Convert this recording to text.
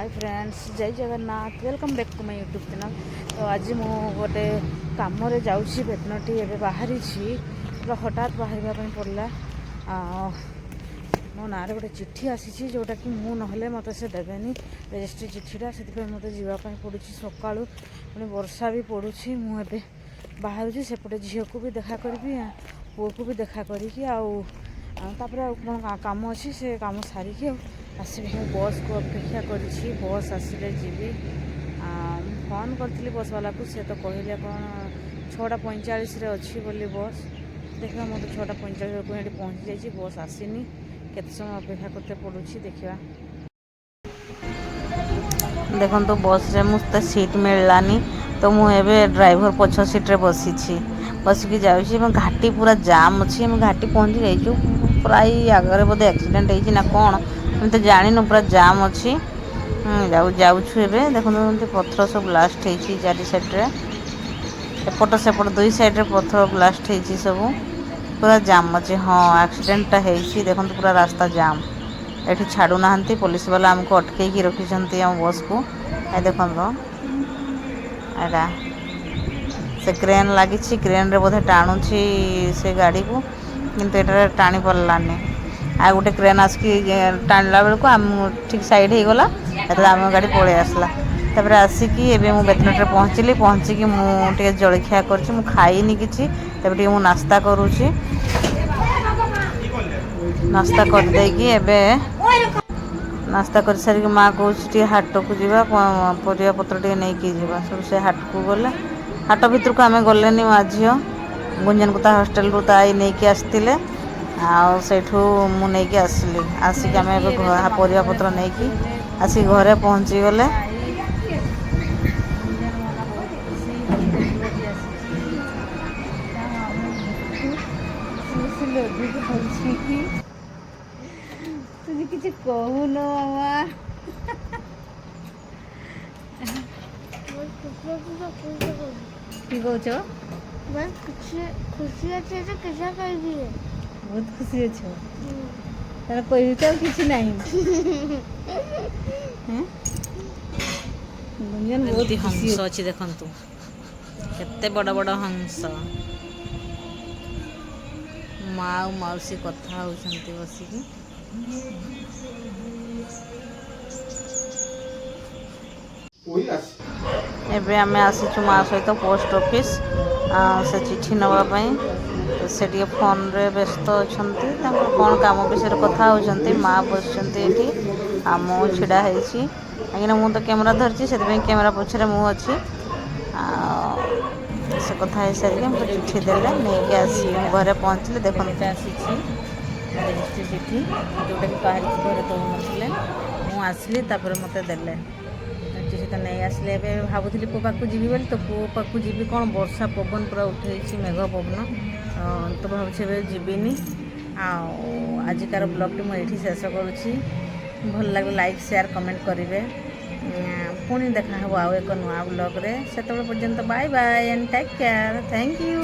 ହାଏ friends, ଜୟ Jagannath. Welcome back to my YouTube channel. ତ ଆଜି ମୁଁ ଗୋଟେ କାମରେ ଯାଉଛି ବେତନଟି। ଏବେ ବାହାରିଛି, ପୁରା ହଠାତ୍ ବାହାରିବା ପାଇଁ ପଡ଼ିଲା। ଆଉ ମୋ ନାଁରେ ଗୋଟେ ଚିଠି ଆସିଛି, ଯେଉଁଟାକି ମୁଁ ନହେଲେ ମୋତେ ସେ ଦେବେନି ରେଜିଷ୍ଟ୍ରି ଚିଠିଟା। ସେଥିପାଇଁ ମୋତେ ଯିବା ପାଇଁ ପଡ଼ୁଛି ସକାଳୁ। ପୁଣି ବର୍ଷା ବି ପଡ଼ୁଛି। ମୁଁ ଏବେ ବାହାରୁଛି, ସେପଟେ ଝିଅକୁ ବି ଦେଖା କରିବି, ପୁଅକୁ ବି ଦେଖା କରିକି, ଆଉ ତାପରେ ଆଉ କ'ଣ କାମ ଅଛି, ସେ କାମ ସାରିକି ଆଉ ଆସିବି। ମୁଁ ବସ୍କୁ ଅପେକ୍ଷା କରିଛି, ବସ୍ ଆସିଲେ ଯିବି। ମୁଁ ଫୋନ୍ କରିଥିଲି ବସ୍ ବାଲାକୁ, ସେ ତ କହିଲେ କ'ଣ 6:45ରେ ଅଛି ବୋଲି ବସ୍। ଦେଖିବା, ମୁଁ ତ 6:45 ବେଳକୁ ଏଠି ପହଞ୍ଚି ଯାଇଛି, ବସ୍ ଆସିନି। କେତେ ସମୟ ଅପେକ୍ଷା କରତେ ପଡ଼ୁଛି ଦେଖିବା। ଦେଖନ୍ତୁ, ବସ୍ରେ ମୋତେ ସିଟ୍ ମିଳିଲାନି, ତ ମୁଁ ଏବେ ଡ୍ରାଇଭର ପଛ ସିଟ୍ରେ ବସିଛି, ବସିକି ଯାଉଛି ଏବଂ ଘାଟି ପୁରା ଜାମ୍ ଅଛି। ଆମେ ଘାଟି ପହଞ୍ଚି ଯାଇଛୁ ପ୍ରାୟ। ଆଗରେ ବୋଧେ ଆକ୍ସିଡେଣ୍ଟ ହେଇଛି ନା କ'ଣ, ଆମେ ତ ଜାଣିନୁ, ପୁରା ଜାମ୍ ଅଛି। ଯାଉଛୁ ଏବେ। ଦେଖନ୍ତୁ, ଏମିତି ପଥର ସବୁ ବ୍ଲାଷ୍ଟ ହେଇଛି ଚାରି ସାଇଡ଼୍ରେ, ଏପଟ ସେପଟ ଦୁଇ ସାଇଡ଼୍ରେ ପଥର ବ୍ଲାଷ୍ଟ ହେଇଛି ସବୁ, ପୁରା ଜାମ୍ ଅଛି। ହଁ, ଆକ୍ସିଡେଣ୍ଟଟା ହେଇଛି। ଦେଖନ୍ତୁ, ପୁରା ରାସ୍ତା ଜାମ୍। ଏଠି ଛାଡ଼ୁନାହାନ୍ତି, ପୋଲିସ ବାଲା ଆମକୁ ଅଟକେଇକି ରଖିଛନ୍ତି ଆମ ବସ୍କୁ। ଏ ଦେଖନ୍ତୁ, ଏଇଟା ସେ କ୍ରେନ୍ ଲାଗିଛି, କ୍ରେନ୍ରେ ବୋଧେ ଟାଣୁଛି ସେ ଗାଡ଼ିକୁ, କିନ୍ତୁ ଏଟାରେ ଟାଣି ପାରିଲାନି। ଆଉ ଗୋଟେ କ୍ରେନ୍ ଆସିକି ଟାଣିଲା ବେଳକୁ ଆମ ଠିକ୍ ସାଇଡ଼୍ ହେଇଗଲା, ସେତେବେଳେ ଆମ ଗାଡ଼ି ପଳେଇ ଆସିଲା। ତାପରେ ଆସିକି ଏବେ ମୁଁ ବେତନଟିରେ ପହଞ୍ଚିଲି। ପହଞ୍ଚିକି ମୁଁ ଟିକେ ଜଳଖିଆ କରିଛି, ମୁଁ ଖାଇନି କିଛି। ତାପରେ ଟିକେ ମୁଁ ନାସ୍ତା କରୁଛି। ନାସ୍ତା କରିଦେଇକି, ଏବେ ନାସ୍ତା କରିସାରିକି ମା କହୁଛି ଟିକେ ହାଟକୁ ଯିବା, ପରିବା ପତ୍ର ଟିକେ ନେଇକି ଯିବା ସବୁ। ସେ ହାଟକୁ ଗଲେ, ହାଟ ଭିତରକୁ ଆମେ ଗଲେନି ମା ଝିଅ। ଗୁଞ୍ଜନକୁ ତା ହଷ୍ଟେଲରୁ ତା I ନେଇକି ଆସିଥିଲେ, ଆଉ ସେଇଠୁ ମୁଁ ନେଇକି ଆସିଲି। ଆସିକି ଆମେ ଏବେ ପରିବା ପତ୍ର ନେଇକି ଆସିକି ଘରେ ପହଞ୍ଚିଗଲେ। ଗୁଞ୍ଜନ ମାମା ବହୁତ ଖୁସି, ହଜି ହଜି ଆସିଛି। ତା ମାମୁଁ ଖୁସି ଲଡୁ ଖାଉଛି। ତୁମେ କିଛି କହୁନ ମାମା? ଖୁସି ଅଛି ତ ଖୁସି କରିବି। କି କହୁଛ? ବହୁତ ଖୁସି ଖୁସି ଅଛି ତ କିସ କହିବି? ବହୁତ ଖୁସି ଅଛ ତାହେଲେ, କହିବି ତ ଆଉ କିଛି ନାହିଁ। ହେଁ? ଗୁଞ୍ଜନ ବହୁତ ଏମିତି ଖୁସି। ହଂସ ଅଛି, ଦେଖନ୍ତୁ କେତେ ବଡ଼ ବଡ଼ ହଂସ। ମା ଆଉ ମାଉସୀ କଥା ହେଉଛନ୍ତି ବସିକି। ଏବେ ଆମେ ଆସିଛୁ ମା ସହିତ ପୋଷ୍ଟ ଅଫିସ୍ ସେ ଚିଠି ନେବା ପାଇଁ। ତ ସେ ଟିକେ ଫୋନ୍ରେ ବ୍ୟସ୍ତ ଅଛନ୍ତି, ତାଙ୍କର କ'ଣ କାମ ବିଷୟରେ କଥା ହେଉଛନ୍ତି। ମା ବସିଛନ୍ତି ଏଠି ଆଉ ମୁଁ ଛିଡ଼ା ହେଇଛି, କାହିଁକିନା ମୁଁ ତ କ୍ୟାମେରା ଧରିଛି, ସେଥିପାଇଁ କ୍ୟାମେରା ପଛରେ ମୁଁ ଅଛି। ଆଉ ସେ କଥା ହେଇସାରିକି ଆମକୁ ଚିଠି ଦେଲେ, ନେଇକି ଆସିଲି, ମୁଁ ଘରେ ପହଞ୍ଚିଲି। ଦେଖନ୍ତୁ। ଏଇଟା ଆସିଛି ରେଜିଷ୍ଟ୍ରି ଚିଠି, ଯେଉଁଟାକି କାହାରିକୁ ଘରେ ଦେଉନଥିଲେ। ମୁଁ ଆସିଲି, ତାପରେ ମୋତେ ଦେଲେ ଚିଠି, ତ ନେଇ ଆସିଲେ। ଏବେ ଭାବୁଥିଲି ପୁଅ ପାଖକୁ ଯିବି ବୋଲି, ତ ପୁଅ ପାଖକୁ ଯିବି କ'ଣ, ବର୍ଷା ପବନ ପୁରା ଉଠେଇଛି, ମେଘ ପବନ, ତ ଭାବୁଛି ଏବେ ଯିବିନି। ଆଉ ଆଜିକାର ବ୍ଲଗ୍ଟି ମୁଁ ଏଇଠି ଶେଷ କରୁଛି। ଭଲ ଲାଗିଲେ ଲାଇକ୍, ସେୟାର, କମେଣ୍ଟ କରିବେ। ପୁଣି ଦେଖା ହେବ ଆଉ ଏକ ନୂଆ ବ୍ଲଗ୍ରେ। ସେତେବେଳେ ପର୍ଯ୍ୟନ୍ତ bye bye and take care. Thank you.